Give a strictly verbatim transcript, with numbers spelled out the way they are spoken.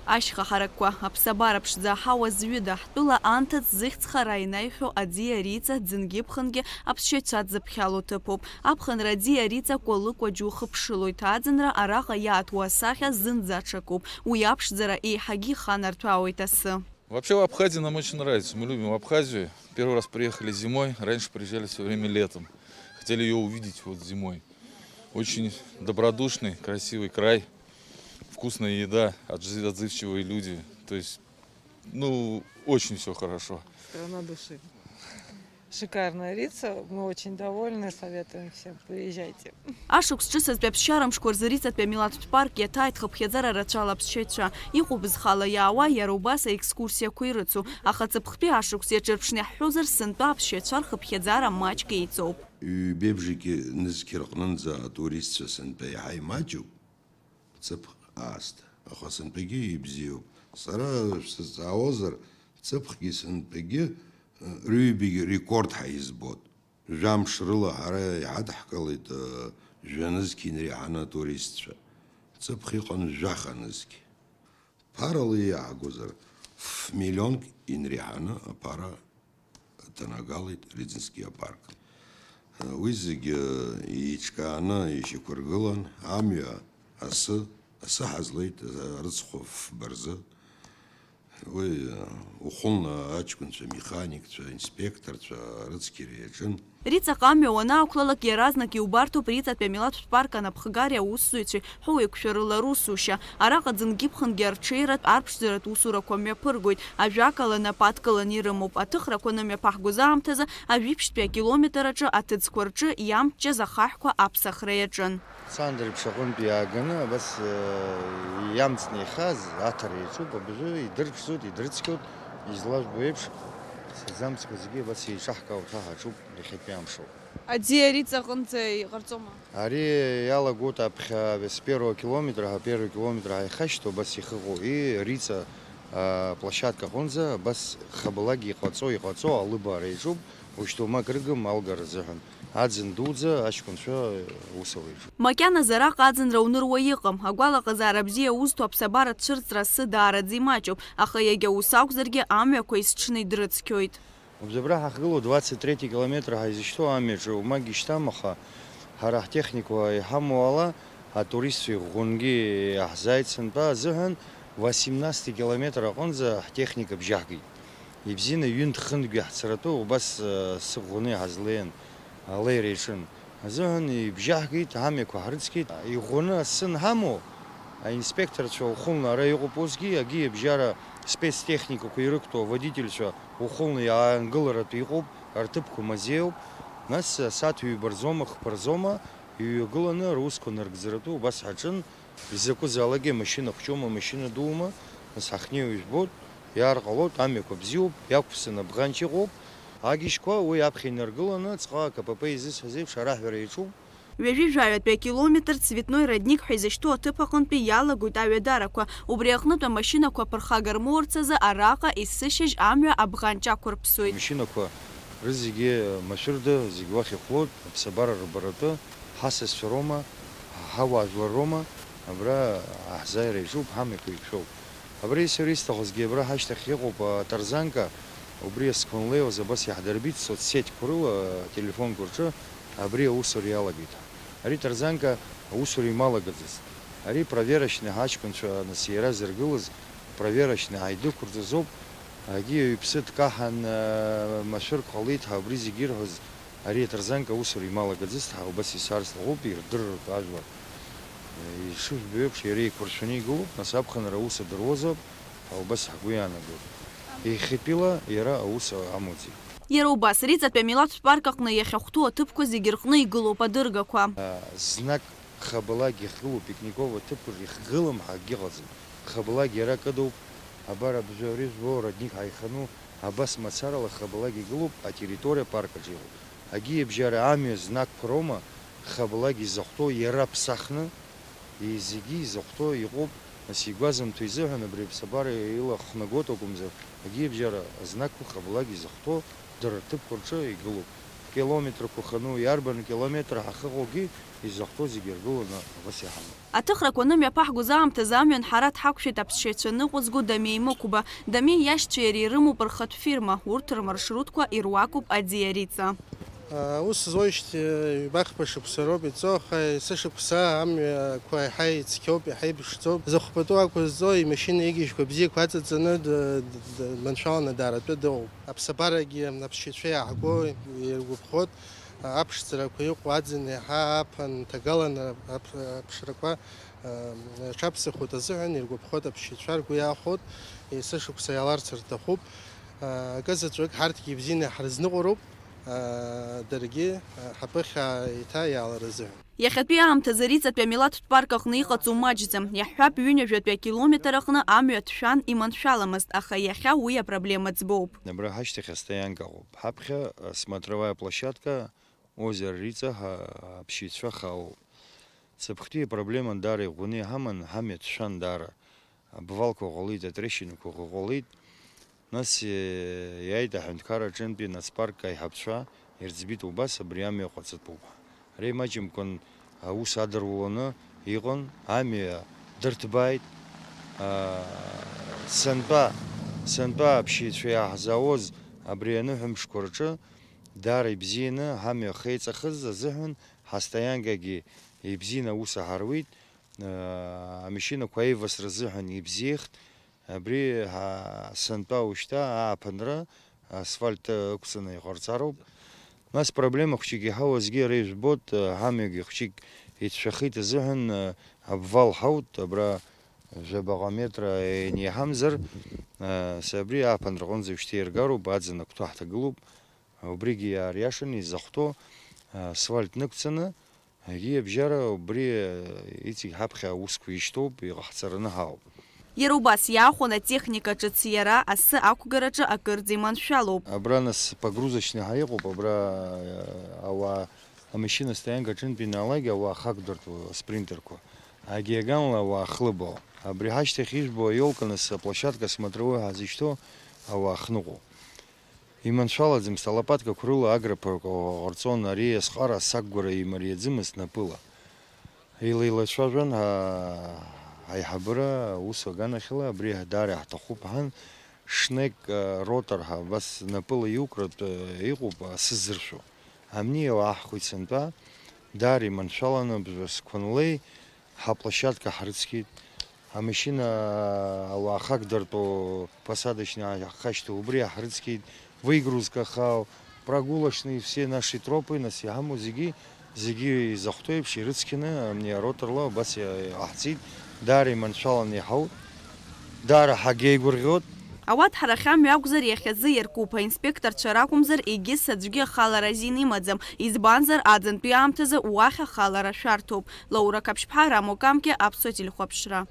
Ашьха ҳаракқәа, аԥсабара ԥшӡа аҳауа зҩыда, ҳтәыла анҭыҵ зыхьӡ хара инаҩхьоу аӡиа Риҵа ӡынгьы-ԥхынгьы аԥсшьаҩцәа дзыԥхьало ҭыԥуп. Аԥхынра аӡиа Риҵа Кәалыкәа џьухыԥшылоит, аӡынра араҟа иаатуа асахьа зынӡа аҽакуп, уи аԥшӡара еиҳагьы иханарҭәаауеит асы. Вообще, в Абхазии нам очень нравится. Мы любим Абхазию. Первый раз приехали зимой, раньше приезжали всё время летом. Хотели её увидеть вот зимой. Очень добродушный, красивый край. Вкусная еда, отзы-, отзывчивые люди. То есть, ну, очень всё хорошо. Страна души. Шикарная Рица, мы очень довольны, советуем всем, приезжайте. Ашықәс ҿыцызтәи аԥсшьарамшқәа рзы Риҵатәи амилаҭтә парк иаҭааит хыԥхьаӡара рацәала аԥсшьаҩцәа. Иҟоуп зхала иаауа, иара убас аекскурсиақәа ирыцу. Ахаҵыԥхтәи ашықәс иаҿырԥшны иаҳҳәозар, сынтәа аԥсшьаҩцәа рхыԥхьаӡара маҷк еиҵоуп. Ҩбеи бжаки нызқь рҟнынӡа атуристцәа сынтәа иаҳа имаҷуп. Ҵыԥх аасҭа. Аха сынтәагьы ибзиоуп. Сара шәсызҵаауазар, ҵыԥхгьы сынтәагьы, э, рыҩбагьы рекорд ҳәа избоит. Жәамш рыла ҳара иҳадҳкылеит, э, жәанызқь инреиҳаны атуристцәа. Ҵыԥх иҟан жәаха нызқь. Ԥарала иаагозар, ф-, миллионк инреиҳаны аԥара ҭанагалеит Риҵински апарк. Уи зегьы еиҿкааны ишьақәыргылан, амҩа, асы, асы ҳазлеит, рыцхә фба рзы. Уи ухәылны аҷкәынцәа, механикцәа, инспекторцәа рыцқьара иаҿын. Риҵаҟа амҩа уанаақәлалак, иаразнак иубарҭоуп Риҵатәи амилаҭтә парк анапхгареи аусзуҩцәеи ҳәоуеиқәшәарыла русушьа. Араҟа ӡынгьы-ԥхынгьы арҽеиратә, арԥшӡаратә усурақәа мҩаԥыргоит, ажәакала, напы адкыланы ирымоуп. Аҭыхрақәа нымҩаԥаҳгоз аамҭазы ажәибжьтәи акилометр аҿы аҭыӡқәа рҿы иамҷҷаз ахаҳәқәа аԥсахра иаҿын. Цандреиԥш аҟынтә иааганы абас, э, иамҵны ихаз аҭара иаҿуп, абыржәы идырԥшӡоит, идрыцқьоит, излажәбо еиԥш, саӡамцқәа зегьы абас еиҿаҳкаауа ҳәа ҳаҿуп иахьатәи амшоуп. Аӡиа Риҵа аҟынӡа иҟарҵома? Ари иалагоит аԥхьа с первого километра, ҳа первый километр ҳаихашьҭоу, абас ихыҟоу, и Риҵа, а, площадка аҟынӡа, абас хабалак иҟаҵо, иҟаҵо, алыбаара иаҿуп, ушьҭоумак рыгым алгара азыҳәан. Аӡын дуӡӡа аҷкәынцәа усала иаҿуп. Макьаназы араҟа аӡынра уныруа иҟам, агәалаҟазаара бзиа узҭо аԥсабара цәырҵра асы даараӡа имаҷуп, аха иагьа ус акәзаргьы амҩақәа есҽны идрыцқьоит. Убзабра ҳахгылоу двадцать третий километр ҳаизышьҭоу амҩаҿы умагьы ишьҭам, аха ҳара ҳтехникақәа иҳамоу ала, атуристцәа иӷәӷәангьы иаҳзааит сынтәа азыҳәан, восемнадцатый километр аҟынӡа ҳтехника бжьаҳгеит. Ибзианы ҩынтә-хынтәгьы ҳцаратәы убас, э, сыӷәӷәаны иҳазлеин, алеира иаҿын. Азыҳәан ибжьаҳгеит, амҩақәа ҳрыцқьеит. Иӷәӷәаны асы анҳамоу, аинспекторцәа ухәылны ара иҟоуп усгьы, агьи абжьара спецтехникақәа ирықәтәоу аводительцәа ухәылны иаангыларатәы иҟоуп, рҭыԥқәа мазеиуп. Нас асааҭ ҩба рзоума, хԥа рзоума иҩагыланы русқәа наргӡаратәы убас ҳаҿын. Изакәызаалакгьы амашьына хәҷоума, амашьына дуума, нас ҳахьнеиуа ижәбоит, иаар ҟалоит, амҩақәа бзиоуп, иақәԥсан абӷанҷ ыҟоуп. Агьежьқәа уи аԥхьа инаргыланы, ҵҟа К П П изысҳәаз еиԥш, араҳәара иаҿуп. Ҩажәи жәаҩатәи акилометр Цветной родник ҳәа изышьҭоу аҭыԥ аҟынтәи иалагоит аҩадарақәа. Убри аҟнытә амашьынақәа аԥырхага рмоурц азы араҟа есышьыжь амҩа абӷанҷ ақәырԥсоит. Амашьынақәа рызегьы машәырда, зегь уахь ихәлоит, аԥсабара рбаратәы, ҳасасцәа роума, ҳауаажәлар роума, абра аҳзааира иаҿуп, ҳамҩақәа иқәшәоуп. Абри сара исҭахызгьы абра ҳашьҭахь иҟоуп атарзанка, убри ас-, конлеиуаз абас иаҳдырбеит соцсетьқәа рыла, ателефонқәа рҿы абри аусура иалагеит ҳәа. Ари тарзанка аусура ималагаӡацт. Ари проверочный ҳаҷкәынцәа нас иара зыргылаз, проверочный ааидықәырҵаз ауп. Агьи ҩԥсы дкаҳан, машәырк ҟалеит ҳәа убри зегьы ирҳәоз. Ари атарзанка аусура ималагаӡацт ҳәа убас исҳәар сҭахуп, ирдырыртә ажәлар. Ишыжәбо еиԥш, иара еиқәыршәаны игылоуп, нас аԥхынра аус адыруазаап ҳәа убас ҳгәы иаанагоит. Иахьатәила иара аус амоуӡеит. Иара убас, Риҵатәи амилаҭтә парк аҟны иахьахәҭоу аҭыԥқәа зегьы рҟны игылоуп адыргақәа. Знак хабалак иахьгылоу Пикникова аҭыԥқәа рҿы ихгылам ҳәа акгьы ыҟаӡам. Хабалак иара кыдоуп, абар абжьари жәбо родник ҳаихану, абас мацарала хабалак игылоуп атерриториа апарк аҿы иҟоу. Агьи абжьара амҩа знакқәа роума, хабалак изахәҭоу иара аԥсахны, зегьы изахәҭоу иҟоуп, нас игәазымҭо изыҳәан абри аԥсабара илахнагоит акәымзар, агьи абжьара азнакқәа хабалак изахәҭоу дара рҭыԥқәа рҿы игылоуп. Километрқәа хану, иарбан километр ҳахьыҟоугьы, изахәҭоу зегьы иргыланы абас иҳамоуп. Аҭыхрақәа анымҩаԥаҳгоз аамҭазы амҩан ҳара дҳақәшәеит аԥсшьаҩцәа ныҟәызго Дамеи Мықәба. Дамеи иашьцәеи иареи ирымоуп рхатә фирма, урҭ рмаршрутқәа ируакуп Аӡиа Риҵа. Аус зуеижьҭеи ҩбахԥа шықәса роуп иҵо, аха есышықәса амҩақәа иаҳа ицқьоуп, иаҳа иԥшӡоуп. Зыхәбатәу ақәызҵо, имашьына игыжьқәа бзиақәа аҵаҵаны д-, д-, д-, дманшәаланы дааратәы дыҟоуп. Аԥсабарагьы аԥсшьаҩцәа иааҳго иргәаԥхоит, аԥшӡарақәа иҟоу аӡын еиҳа ааԥын ҭагаланы аԥ-, аԥшрақәа, ам, рҽаԥсахуеит азыҳәан иргәаԥхоит аԥсшьаҩцәа, ргәы иаахәоит, есышықәса иааларц рҭахуп. А, акы заҵәык ҳарҭгьы ибзианы иҳарызныҟәароуп, а, даргьы, а, ҳаԥыхьа еиҭа иаалар азыҳәан. Иахьатәи аамҭазы Риҵатәи амилаҭтә парк аҟны иҟаҵоу маҷӡам. Иаҳҳәап, ҩынҩажәатәи акилометр аҟны амҩа ҭшәан иманшәаламызт, аха иахьа уи апроблема ӡбоуп. Абра ҳашьҭахь астоианка ыҟоуп. Ҳаԥхьа, а, смотровая площадка, озеро Риҵа, ҳа, аԥсшьаҩцәа хаауоуп. Цыԥхтәи апроблема даара иӷәӷәаны иҳаман, ҳамҩа ҭшәан даара. Обвалқәа ҟалеит, атрещинақәа ҟалеит. Нас, е, иааит аҳәынҭқарра аҿынтәи нацпарк аиҳабцәа, ирӡбеит убас абри амҩа ҟаҵатәуп ҳәа. Ари маҷымкәан аус адыруланы иҟан, амҩа дырҭбааит. А, сынтәа, сынтәа аԥсшьаҩцәа иааҳзаауаз абри аныҳәамшқәа рҿы даара ибзианы ҳамҩа ахеиҵахаз азыҳәан ҳастоианкагьы ибзианы аус аҳаруит. Амашьынақәа аивасра азыҳәан ибзиахт. Абри ҳа-, сынтәа ушьҭа ааԥынра асфальт ықәҵаны иҟарҵароуп. Нас проблема хәҷык иҳауазгьы ара ижәбоит, ҳамҩагьы хәҷык иҭшәахеит азыҳәан, обвал ҳауит, абра жәабаҟа метра инеиҳамзар, абри ааԥынра аҟынӡа ушьҭа иргароуп, аӡын агәҭа ҳҭагылоуп. Убригьы иаариашаны изахәҭоу асфальт нықәҵаны, Егьи абжьара убри, э, иҵегь ҳаԥхьа аусқәа ишьҭоуп, иҟаҳҵараны ҳаауп. Иара убас иаахәон атехника ҿыц иара асы ақәгараҿы акырӡа иманшәалоуп. Абра нас погрузочный ҳәа иҟоуп, абра, э, ауаа амашьына стоианка аҿынтә инаалак, ауаа ахы ақәдыртәо аспринтерқәа, агиаганла ауаа ахлыбаау. Абри ҳашьҭахь ижәбо аиолка нас аплощадка смотровой ҳәа зышьҭоу ауаа ахныҟәо. Иманшәалаӡамызт, алопаткақәа рыла аграппорқәа ҟарҵон, ари азҟара асакәгәара имариаӡамызт напыла. Илеилацәажәон ҳа-, ҳаиҳабыра аус аганахьала, абри даара иаҳҭахуп ҳәан, шнек, а, ротор ҳәа абас напыла иукратә, а, иҟоуп асы зыршәо. Амни иалаҳхуеит сынтәа, даара иманшәаланы, ԥжәа сқәынлеи, ҳаплощадка ҳрыцқьеит, амашьына ауаа ахак дыртәо, посадочный ахашьҭоу, убри ҳрыцқьеит, выгрузка хаау, прогулочные все наши тропы, нас иҳамоу зегьы, зегьы изахәҭоу еиԥш ирыцқьаны, амни ароторла убас иа-, иҟаҳҵеит, даара иманшәаланы иҳауеит, даара ҳагьеигәырӷьоит. Ауаҭәҳарахь амҩа акәзар иахьазы иаркуп, аинспекторцәа ракәымзар, егьыс аӡәгьы ахалара азин имаӡам, избанзар, аӡынтәи аамҭазы уахь ахалара шәарҭоуп. Лаура Қаԥшьԥҳа, Рамо Камкиа, Аԥсуа телехәаԥшра.